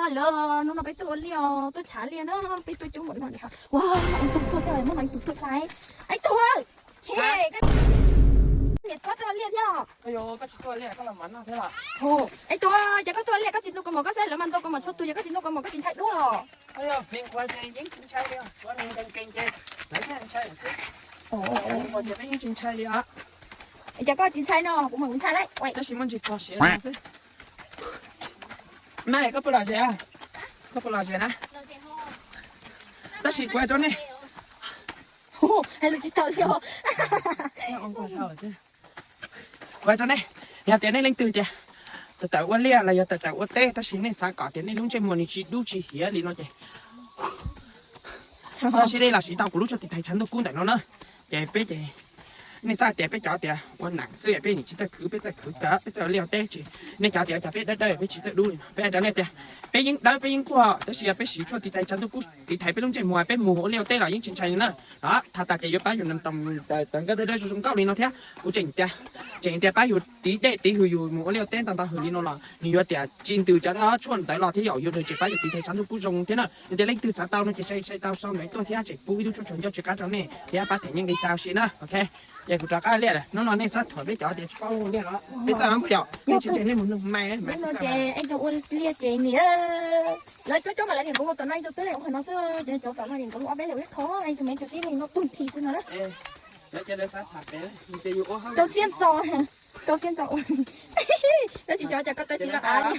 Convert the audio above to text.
Lawm, hnub no peb tuaj ua liaj, tuaj tshav liaj na, peb tuaj coob npaum no li. Ua, ib tug tuaj thiab, muab no ib tug tuaj tag. Ib tug, niam, koj tuaj ua liaj thiab? Ib tug, ces koj tuaj ua liaj koj tsis ntaus kaus mom koj xwb, lawv mas ntaus kaus mom txhua tus ces koj tsis ntaus kaus mom koj tsis ntshai dub los? Ces koj tsis ntshai no kuv mam ntshai lawm. Tab sis muaj ntsis txog siav xwb. Maj, koj puas lom zem? Koj puas lom zem na? Tab sis kuv hais rau nej, hais lus tsis tau li os. Kuv hais rau nej, yog tias nej leej twg tias tawm tawm ua liaj los yog tawm tawm ua teb tab sis nej xav kom tias nej lub ntsej muag nws tsis dub tsis hiav li no ces txhob siab deb los siv tau kuv lub tshuaj tiv thaiv tshav ntuj kub ntawm no na. Ces peb ces nej xav tias peb cov tias ua neeb xwb peb nim tsis txawj khwv, peb txawj khwv kawg, peb txawj ua liaj ua teb tsis, nej cov tias cas peb dawb dawb peb tsis txawj dub li no. Peb hais rau nej tias peb yeej dawb peb yeej quaj tab sis yog peb siv tshuaj tiv thaiv tshav ntuj kub tiv thaiv peb lub ntsej muag peb mus ua liaj ua teb los yeej tsis ntshai li na. Los tham tas ces yuav pab yus nws tau tawv nkauj dawb dawb zoo zoo nkauj li no thiab. Kuv tseem tias, tseem tias pab yus tiv dej tiv hws yus mus ua liaj ua teb ntau ntau hws li no los nws yuav tias tsis ntws cov tshuaj ntawd los thiab yom, yus nws tseem pab yus tiv thaiv tshav ntuj kub zoo thiab na. Yog tias leej twg xav tau no ces sai sai tau sau ntawv tuaj thiab ces pub ib lub tshuaj tshuaj ncauj tsw qab rau nej thiab pab them nyeej nqi xa ua si na. Ok, ces kuv rov qab liaj lawm, hnub no nej txhob thuam peb cov tias tsis paub ua liaj los peb txawj mas yom, nej tsis ntshai nej mus nug mai. Hnub no ces ua liaj ces nim lawv coob coob mas lawv niam kuv mus tom no ib tug twb leej ua qhov no xwb ces cov tom no niam kuv mus ob peb leeg ib qho, tus me tus tib leeg no tuag nthi xwb no. Rau siab ntso, rau siab ntso ua. Tab sis xyov cas ko taw tsis los av li.